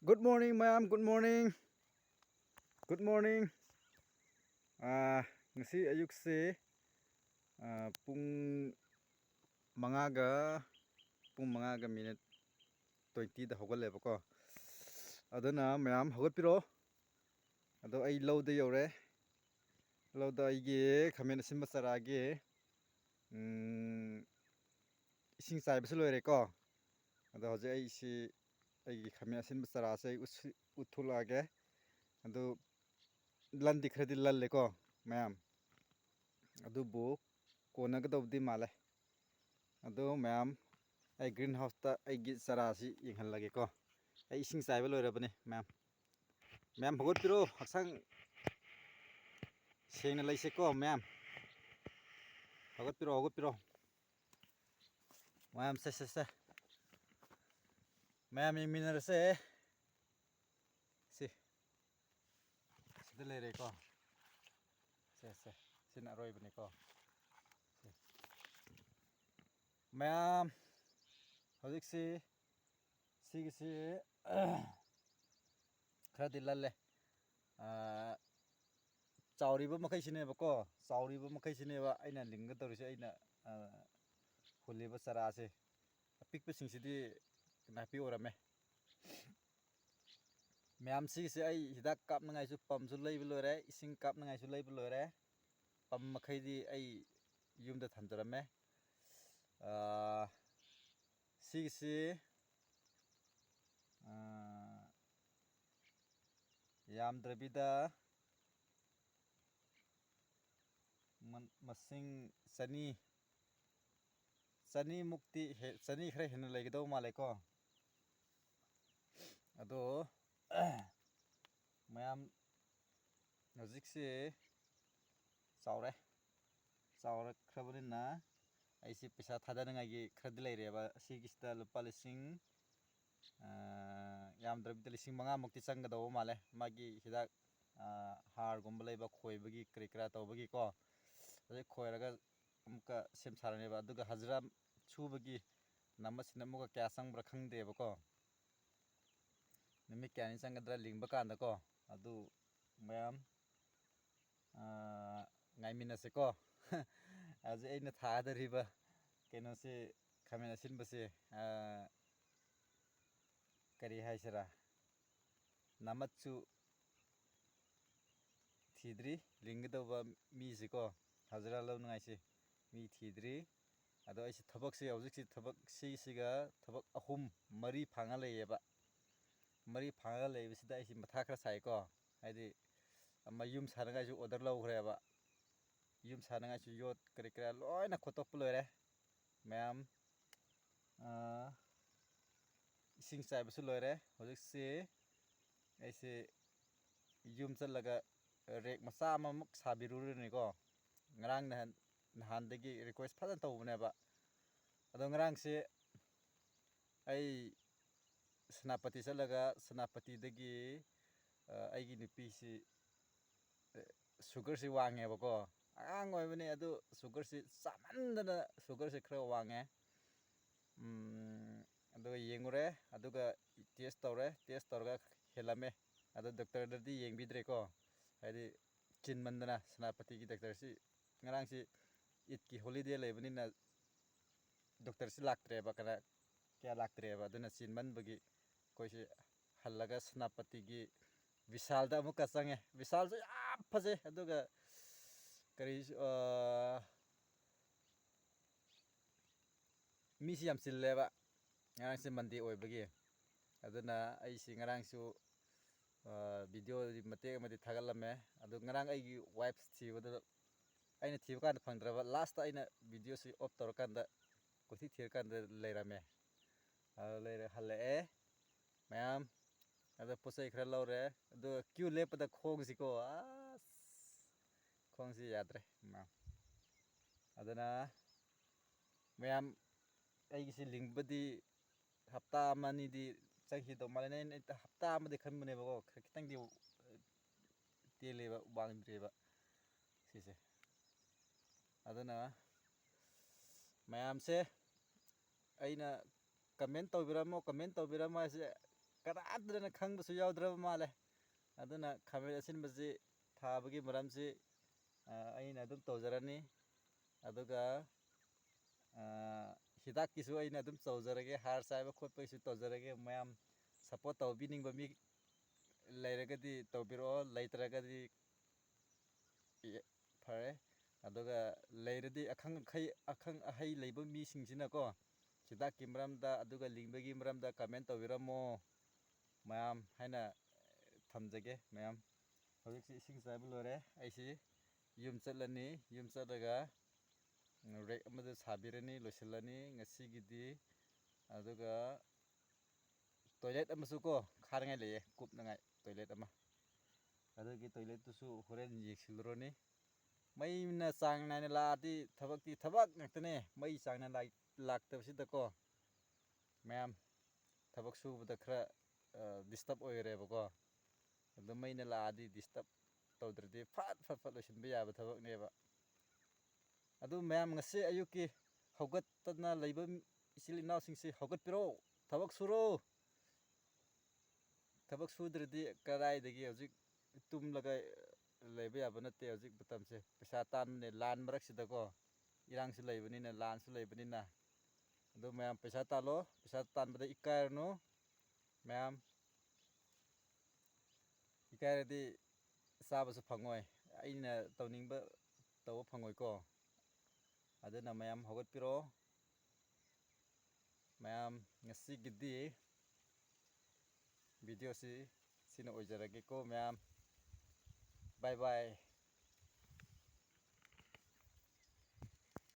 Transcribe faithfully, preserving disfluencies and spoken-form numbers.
Good morning, ꯃꯌꯥꯝ, good morning. Good morning. ꯑꯥ, ꯉꯁꯤ ꯑꯌꯨꯛꯁꯦ, ꯑꯥ, ꯄꯨꯡ ꯃꯉꯥꯒ, ꯄꯨꯡ ꯃꯉꯥꯒ minute twentyꯗ ꯍꯧꯒꯠꯂꯦꯕꯀꯣ꯫ ꯑꯗꯨꯅ ꯃꯌꯥꯝ ꯍꯧꯒꯠꯄꯤꯔꯣ꯫ ꯑꯗꯣ ꯑꯩ ꯂꯧꯗ ꯌꯧꯔꯦ꯫ ꯂꯧꯗ ꯑꯩꯒꯤ ꯈꯥꯃꯦꯟ ꯑꯁꯤꯟꯕ ꯆꯔꯥꯒꯤ, ꯎꯝ, ꯏꯁꯤꯡ ꯆꯥꯏꯕꯁꯨ ꯂꯣꯏꯔꯦꯀꯣ꯫ ꯑꯗꯣ ꯍꯧꯖꯤꯛ ꯑꯩꯁꯤ ꯑꯩꯒꯤ ꯈꯥꯃꯦꯟ ꯑꯁꯤꯟꯕ ꯆꯔꯥꯁꯦ ꯑꯩ ꯎꯠꯁꯤ-, ꯎꯠꯊꯣꯛꯂꯛꯑꯒꯦ꯫ ꯑꯗꯨ ꯂꯟꯗꯤ ꯈꯔꯗꯤ ꯂꯜꯂꯦꯀꯣ ꯃꯌꯥꯝ, ꯑꯗꯨꯕꯨ ꯀꯣꯟꯅꯒꯗꯧꯕꯗꯤ ꯃꯥꯜꯂꯦ꯫ ꯑꯗꯣ ꯃꯌꯥꯝ, ꯑꯩ green houseꯇ ꯑꯩꯒꯤ ꯆꯔꯥꯁꯤ ꯌꯦꯡꯍꯜꯂꯒꯦꯀꯣ꯫ ꯑꯩ ꯏꯁꯤꯡ ꯆꯥꯏꯕ ꯂꯣꯏꯔꯕꯅꯤ ꯃꯌꯥꯝ꯫ ꯃꯌꯥꯝ ꯍꯧꯒꯠꯄꯤꯔꯣ, ꯍꯛꯆꯥꯡ ꯁꯦꯡꯅ ꯂꯩꯁꯦꯀꯣ ꯃꯌꯥꯝ꯫ ꯍꯧꯒꯠꯄꯤꯔꯣ, ꯍꯧꯒꯠꯄꯤꯔꯣ꯫ ꯃꯌꯥꯝ, ꯁꯦ, ꯁꯦ, ꯁꯦ꯫ ꯃꯌꯥꯝ ꯌꯦꯡꯃꯤꯟꯅꯔꯁꯦ꯫ ꯁꯤ꯫ ꯁꯤꯗ ꯂꯩꯔꯦꯀꯣ꯫ ꯁꯦ, ꯁꯦ꯫ ꯁꯤꯅ ꯑꯔꯣꯏꯕꯅꯤꯀꯣ꯫ ꯁꯦ꯫ ꯃꯌꯥꯝ, ꯍꯧꯖꯤꯛꯁꯤ ꯁꯤꯒꯤꯁꯤ ꯈꯔꯗꯤ ꯂꯜꯂꯦ꯫ ꯑꯥ, ꯆꯥꯎꯔꯤꯕ ꯃꯈꯩꯁꯤꯅꯦꯕꯀꯣ, ꯆꯥꯎꯔꯤꯕ ꯃꯈꯩꯁꯤꯅꯦꯕ ꯑꯩꯅ ꯂꯤꯡꯒꯗꯧꯔꯤꯁꯦ, ꯑꯩꯅ, ꯑꯥ, ꯍꯨꯜꯂꯤꯕ ꯆꯔꯥꯁꯦ꯫ ꯑꯄꯤꯛꯄꯁꯤꯡꯁꯤꯗꯤ ꯅꯥꯄꯤ ꯑꯣꯏꯔꯝꯃꯦ꯫ ꯃꯌꯥꯝ, ꯁꯤꯒꯤꯁꯦ ꯑꯩ ꯍꯤꯗꯥꯛ ꯀꯥꯞꯅꯉꯥꯏꯁꯨ ꯄꯝꯁꯨ ꯂꯩꯕ ꯂꯣꯏꯔꯦ, ꯏꯁꯤꯡ ꯀꯥꯞꯅꯉꯥꯏꯁꯨ ꯂꯩꯕ ꯂꯣꯏꯔꯦ꯫ ꯄꯝ ꯃꯈꯩꯗꯤ ꯑꯩ ꯌꯨꯝꯗ ꯊꯝꯖꯔꯝꯃꯦ꯫ ꯑꯥ, ꯁꯤꯒꯤꯁꯤ, ꯑꯥ, ꯌꯥꯝꯗ꯭ꯔꯕꯤꯗ ꯃꯟ-, ꯃꯁꯤꯡ ꯆꯅꯤ, ꯆꯅꯤꯃꯨꯛꯇꯤ ꯍꯦ-, ꯆꯅꯤ ꯈꯔ ꯍꯦꯟꯅ ꯂꯩꯒꯗꯧ ꯃꯥꯜꯂꯦꯀꯣ꯫ ꯑꯗꯣ, ꯃꯌꯥꯝ, ꯍꯧꯖꯤꯛꯁꯤ ꯆꯥꯎꯔꯦ꯫ ꯆꯥꯎꯔꯛꯈ꯭ꯔꯕꯅꯤꯅ ꯑꯩꯁꯤ ꯄꯩꯁꯥ ꯊꯥꯗꯅꯤꯡꯉꯥꯏꯒꯤ ꯈꯔꯗꯤ ꯂꯩꯔꯦꯕ꯫ ꯑꯁꯤꯒꯤꯁꯤꯗ ꯂꯨꯄꯥ ꯂꯤꯁꯤꯡ, ꯑꯥ, ꯌꯥꯝꯗ꯭ꯔꯕꯤꯗ ꯂꯤꯁꯤꯡ ꯃꯉꯥꯃꯨꯛꯇꯤ ꯆꯪꯒꯗꯧꯕ ꯃꯥꯜꯂꯦ꯫ ꯃꯥꯒꯤ ꯍꯤꯗꯥꯛ, ꯑꯥ, ꯍꯥꯔꯒꯨꯝꯕ ꯂꯩꯕ, ꯈꯣꯏꯕꯒꯤ ꯀꯔꯤ ꯀꯔꯥ ꯇꯧꯕꯒꯤꯀꯣ꯫ ꯑꯗꯩ ꯈꯣꯏꯔꯒ ꯑꯃꯨꯛꯀ ꯁꯦꯝ ꯁꯥꯔꯅꯦꯕ꯫ ꯑꯗꯨꯒ ꯍꯖꯤꯔꯥ ꯁꯨꯕꯒꯤ ꯅꯥꯃꯠꯁꯤꯅ ꯑꯃꯨꯛꯀ ꯀꯌꯥ ꯆꯪꯕ꯭ꯔꯥ ꯈꯪꯗꯦꯕꯀꯣ꯫ ꯅꯨꯃꯤꯠ ꯀꯌꯥꯅꯤ ꯆꯪꯒꯗ꯭ꯔꯥ ꯂꯤꯡꯕ ꯀꯥꯟꯗꯀꯣ, ꯑꯗꯨ ꯃꯌꯥꯝ, ꯑꯥ, ꯉꯥꯏꯃꯤꯟꯅꯁꯤꯀꯣ꯫ ꯍꯧꯖꯤꯛ ꯑꯩꯅ ꯊꯥꯗꯧꯔꯤꯕ ꯀꯩꯅꯣꯁꯤ, ꯈꯥꯃꯦꯟ ꯑꯁꯤꯟꯕꯁꯦ, ꯑꯥ, ꯀꯔꯤ ꯍꯥꯏꯁꯤꯔꯥ, ꯅꯥꯃꯠꯁꯨ ꯊꯤꯗ꯭ꯔꯤ꯫ ꯂꯤꯡꯒꯗꯧꯕ ꯃꯤꯁꯤꯀꯣ, ꯍꯖꯤꯔꯥ ꯂꯧꯅꯉꯥꯏꯁꯤ ꯃꯤ ꯊꯤꯗ꯭ꯔꯤ꯫ ꯑꯗꯣ ꯑꯩꯁꯤ ꯊꯕꯛꯁꯤ ꯍꯧꯖꯤꯛꯁꯤ, ꯊꯕꯛ ꯁꯤꯁꯤꯒ ꯊꯕꯛ ꯑꯍꯨꯝ ꯃꯔꯤ ꯐꯥꯡꯉ ꯂꯩꯌꯦꯕ꯫ ꯃꯔꯤ ꯐꯥꯡꯉꯒ ꯂꯩꯕꯁꯤꯗ ꯑꯩꯁꯤ ꯃꯊꯥ ꯈꯔ ꯁꯥꯏꯀꯣ꯫ ꯍꯥꯏꯗꯤ ꯑꯃ ꯌꯨꯝ ꯁꯥꯅꯉꯥꯏꯁꯨ order ꯂꯧꯈ꯭ꯔꯦꯕ꯫ ꯌꯨꯝ ꯁꯥꯅꯉꯥꯏꯁꯨ ꯌꯣꯠ ꯀꯔꯤ ꯀꯔꯥ ꯂꯣꯏꯅ ꯈꯣꯠꯇꯣꯛꯄ ꯂꯣꯏꯔꯦ ꯃꯌꯥꯝ꯫ ꯑꯥ, ꯏꯁꯤꯡ ꯆꯥꯏꯕꯁꯨ ꯂꯣꯏꯔꯦ꯫ ꯍꯧꯖꯤꯛꯁꯤ ꯑꯩꯁꯦ ꯌꯨꯝ ꯆꯠꯂꯒ rack ꯃꯆꯥ ꯑꯃꯃꯨꯛ ꯁꯥꯕꯤꯔꯨꯔꯅꯤꯀꯣ꯫ ꯉꯔꯥꯡ ꯅꯍꯥꯟ, ꯅꯍꯥꯟꯗꯒꯤ request ꯐꯖꯅ ꯇꯧꯕꯅꯦꯕ꯫ ꯑꯗꯣ ꯉꯔꯥꯡꯁꯦ ꯑꯩ ꯁꯦꯅꯥꯄꯇꯤ ꯆꯠꯂꯒ, ꯁꯦꯅꯥꯄꯇꯤꯗꯒꯤ, ꯑ, ꯑꯩꯒꯤ ꯅꯨꯄꯤꯁꯤ, ꯑ, sugarꯁꯤ ꯋꯥꯡꯉꯦꯕꯀꯣ꯫ ꯑꯉꯥꯡ ꯑꯣꯏꯕꯅꯤ, ꯑꯗꯨ sugarꯁꯤ ꯆꯥꯃꯟꯗꯅ sugarꯁꯤ ꯈꯔ ꯋꯥꯡꯉꯦ꯫ ꯎꯝ, ꯑꯗꯨꯒ ꯌꯦꯡꯉꯨꯔꯦ, ꯑꯗꯨꯒ test ꯇꯧꯔꯦ, test ꯇꯧꯔꯒ ꯍꯦꯜꯂꯝꯃꯦ꯫ ꯑꯗꯣ doctorꯗꯗꯤ ꯌꯦꯡꯕꯤꯗ꯭ꯔꯦꯀꯣ, ꯍꯥꯏꯗꯤ ꯆꯤꯟꯃꯟꯗꯅ꯫ ꯁꯦꯅꯥꯄꯇꯤꯒꯤ doctorꯁꯤ ꯉꯔꯥꯡꯁꯤ ꯏꯗꯀꯤ holiday ꯂꯩꯕꯅꯤꯅ doctorꯁꯤ ꯂꯥꯛꯇ꯭ꯔꯦꯕ, ꯀꯅꯥ, ꯀꯌꯥ ꯂꯥꯛꯇ꯭ꯔꯦꯕ꯫ ꯑꯗꯨꯅ ꯆꯤꯟꯃꯟꯕꯒꯤ ꯑꯩꯈꯣꯏꯁꯤ ꯍꯜꯂꯒ ꯁꯦꯅꯥꯄꯇꯤꯒꯤ ꯕꯤꯁꯥꯜꯗ ꯑꯃꯨꯛꯀ ꯆꯪꯉꯦ꯫ ꯕꯤꯁꯥꯜꯁꯨ ꯌꯥꯝ ꯐꯖꯩ, ꯑꯗꯨꯒ ꯀꯔꯤ, ꯑ, ꯃꯤꯁꯤ ꯌꯥꯝ ꯆꯤꯜꯂꯦꯕ꯫ ꯉꯔꯥꯡꯁꯦ Monday ꯑꯣꯏꯕꯒꯤ꯫ ꯑꯗꯨꯅ ꯑꯩꯁꯤ ꯉꯔꯥꯡꯁꯨ, ꯑ, videoꯗꯤ ꯃꯇꯦꯛ ꯑꯃꯗꯤ ꯊꯥꯒꯠꯂꯝꯃꯦ꯫ ꯑꯗꯨ ꯉꯔꯥꯡ ꯑꯩꯒꯤ wife ꯊꯤꯕꯗ, ꯑꯩꯅ ꯊꯤꯕ ꯀꯥꯟꯗ ꯐꯪꯗ꯭ꯔꯕ, lastꯇ ꯑꯩꯅ videoꯁꯤ off ꯇꯧꯔꯀꯥꯟꯗ ꯀꯣꯏꯊꯤ ꯊꯤꯔꯀꯥꯟꯗ ꯂꯩꯔꯝꯃꯦ꯫ ꯑꯗꯨ ꯂꯩꯔ ꯍꯜꯂꯛꯑꯦ ꯃꯌꯥꯝ꯫ ꯑꯗ ꯄꯣꯠ ꯆꯩ ꯈꯔ ꯂꯧꯔꯦ꯫ ꯑꯗꯨꯒ queue ꯂꯦꯞꯄꯗ ꯈꯣꯡꯁꯤꯀꯣ, ꯑꯁ, ꯈꯣꯡꯁꯤ ꯌꯥꯗ꯭ꯔꯦ ꯃꯌꯥꯝ꯫ ꯑꯗꯨꯅ ꯃꯌꯥꯝ, ꯑꯩꯒꯤꯁꯤ ꯂꯤꯡꯕꯗꯤ ꯍꯞꯇꯥ ꯑꯃ ꯑꯅꯤꯗꯤ ꯆꯪꯈꯤꯗꯧ ꯃꯥꯜꯂꯦ꯫ ꯑꯩꯅ ꯍꯞꯇꯥ ꯑꯃꯗꯤ ꯈꯟꯕꯅꯦꯕꯀꯣ, ꯈꯔ ꯈꯤꯇꯪꯗꯤ ꯇꯦꯜꯂꯦꯕ, ꯋꯥꯡꯗ꯭ꯔꯦꯕ ꯁꯤꯁꯦ꯫ ꯑꯗꯨꯅ ꯃꯌꯥꯝꯁꯦ, ꯑꯩꯅ comment ꯇꯧꯕꯤꯔꯝꯃꯣ, comment ꯇꯧꯕꯤꯔꯝꯃꯣ ꯍꯥꯏꯁꯦ, ꯀꯅꯥꯝꯇꯅ ꯈꯪꯕꯁꯨ ꯌꯥꯎꯗ꯭ꯔꯕ ꯃꯥꯜꯂꯦ꯫ ꯑꯗꯨꯅ ꯈꯥꯃꯦꯟ ꯑꯁꯤꯟꯕꯁꯤ ꯊꯥꯕꯒꯤ ꯃꯔꯝꯁꯤ, ꯑ, ꯑꯩꯅ ꯑꯗꯨꯝ ꯇꯧꯖꯔꯅꯤ꯫ ꯑꯗꯨꯒ, ꯑ, ꯍꯤꯗꯥꯛꯀꯤꯁꯨ ꯑꯩꯅ ꯑꯗꯨꯝ ꯇꯧꯖꯔꯒꯦ, ꯍꯥꯔ ꯆꯥꯏꯕ ꯈꯣꯠꯄꯒꯤꯁꯨ ꯇꯧꯖꯔꯒꯦ꯫ ꯃꯌꯥꯝ ꯁꯞꯄꯣꯔꯠ ꯇꯧꯕꯤꯅꯤꯡꯕ ꯃꯤ ꯂꯩꯔꯒꯗꯤ ꯇꯧꯕꯤꯔꯛꯑꯣ, ꯂꯩꯇ꯭ꯔꯒꯗꯤ ꯐꯔꯦ꯫ ꯑꯗꯨꯒ ꯂꯩꯔꯗꯤ ꯑꯈꯪ ꯑꯈꯩ, ꯑꯈꯪ ꯑꯍꯩ ꯂꯩꯕ ꯃꯤꯁꯤꯡꯁꯤꯅꯀꯣ, ꯍꯤꯗꯥꯛꯀꯤ ꯃꯔꯝꯗ ꯑꯗꯨꯒ ꯂꯤꯡꯕꯒꯤ ꯃꯔꯝꯗ ꯀꯃꯦꯟ ꯇꯧꯕꯤꯔꯝꯃꯣ꯫ ꯃꯌꯥꯝ ꯍꯥꯏꯅ ꯊꯝꯖꯒꯦ꯫ ꯃꯌꯥꯝ, ꯍꯧꯖꯤꯛꯁꯤ ꯏꯁꯤꯡ ꯆꯥꯏꯕ ꯂꯣꯏꯔꯦ꯫ ꯑꯩꯁꯤ ꯌꯨꯝ ꯆꯠꯂꯅꯤ꯫ ꯌꯨꯝ ꯆꯠꯂꯒ ꯔꯦꯛ ꯑꯃꯗ ꯁꯥꯕꯤꯔꯅꯤ, ꯂꯣꯏꯁꯤꯜꯂꯅꯤ ꯉꯁꯤꯒꯤꯗꯤ꯫ ꯑꯗꯨꯒ ꯇꯣꯏꯂꯦꯠ ꯑꯃꯁꯨ ꯀꯣ ꯈꯥꯅꯉꯥꯏ ꯂꯩꯌꯦ, ꯀꯨꯞꯅꯉꯥꯏ ꯇꯣꯏꯂꯦꯠ ꯑꯃ꯫ ꯑꯗꯨꯒꯤ ꯇꯣꯏꯂꯦꯠꯇꯨꯁꯨ ꯍꯣꯔꯦꯟ ꯌꯦꯡꯁꯤꯜꯂꯨꯔꯅꯤ꯫ ꯃꯩꯅ ꯆꯥꯡ ꯅꯥꯏꯅ ꯂꯥꯛꯑꯗꯤ ꯊꯕꯛꯇꯤ ꯊꯕꯛ ꯉꯥꯛꯇꯅꯦ꯫ ꯃꯩ ꯆꯥꯡ ꯅꯥꯏꯅ ꯂꯥꯛ-, ꯂꯥꯛꯇꯕꯁꯤꯗꯀꯣ ꯃꯌꯥꯝ ꯊꯕꯛ ꯁꯨꯕꯗ ꯈꯔ, ꯑ, ꯗꯤꯁꯇꯔꯕ ꯑꯣꯏꯔꯦꯕꯀꯣ꯫ ꯑꯗꯨ ꯃꯩꯅ ꯂꯥꯛꯑꯗꯤ ꯗꯤꯁꯇꯔꯕ ꯇꯧꯗ꯭ꯔꯗꯤ ꯐꯠ ꯐꯠ ꯐꯠ ꯂꯣꯏꯁꯤꯟꯕ ꯌꯥꯕ ꯊꯕꯛꯅꯦꯕ꯫ ꯑꯗꯨ ꯃꯌꯥꯝ, ꯉꯁꯤ ꯑꯌꯨꯛꯀꯤ ꯍꯧꯒꯠꯇꯅ ꯂꯩꯕ ꯏꯆꯤꯜ ꯏꯅꯥꯎꯁꯤꯡꯁꯤ ꯍꯧꯒꯠꯄꯤꯔꯣ, ꯊꯕꯛ ꯁꯨꯔꯣ꯫ ꯊꯕꯛ ꯁꯨꯗ꯭ꯔꯗꯤ ꯀꯗꯥꯏꯗꯒꯤ ꯍꯧꯖꯤꯛ ꯇꯨꯝꯂꯒ ꯂꯩꯕ ꯌꯥꯕ ꯅꯠꯇꯦ ꯍꯧꯖꯤꯛ ꯃꯇꯝꯁꯦ꯫ ꯄꯩꯁꯥ ꯇꯥꯟꯕꯅꯦ, ꯂꯥꯟ ꯃꯔꯛꯁꯤꯗꯀꯣ, ꯏꯔꯥꯡꯁꯨ ꯂꯩꯕꯅꯤꯅ, ꯂꯥꯟꯁꯨ ꯂꯩꯕꯅꯤꯅ꯫ ꯑꯗꯨ ꯃꯌꯥꯝ ꯄꯩꯁꯥ ꯇꯥꯜꯂꯣ, ꯄꯩꯁꯥ ꯇꯥꯟꯕꯗ ꯏꯀꯥꯏꯔꯅꯨ ꯃꯌꯥꯝ꯫ ꯏꯀꯥꯏꯔꯗꯤ ꯆꯥꯕꯁꯨ ꯐꯪꯉꯣꯏ, ꯑꯩꯅ ꯇꯧꯅꯤꯡꯕ ꯇꯧꯕ ꯐꯪꯉꯣꯏꯀꯣ꯫ ꯑꯗꯨꯅ ꯃꯌꯥꯝ ꯍꯧꯒꯠꯄꯤꯔꯣ꯫ ꯃꯌꯥꯝ, ꯉꯁꯤꯒꯤꯗꯤ ꯚꯤꯗꯤꯑꯣꯁꯤ ꯁꯤꯅ ꯑꯣꯏꯖꯔꯒꯦꯀꯣ ꯃꯌꯥꯝ꯫ ꯕꯥꯏ ꯕꯥꯏ꯫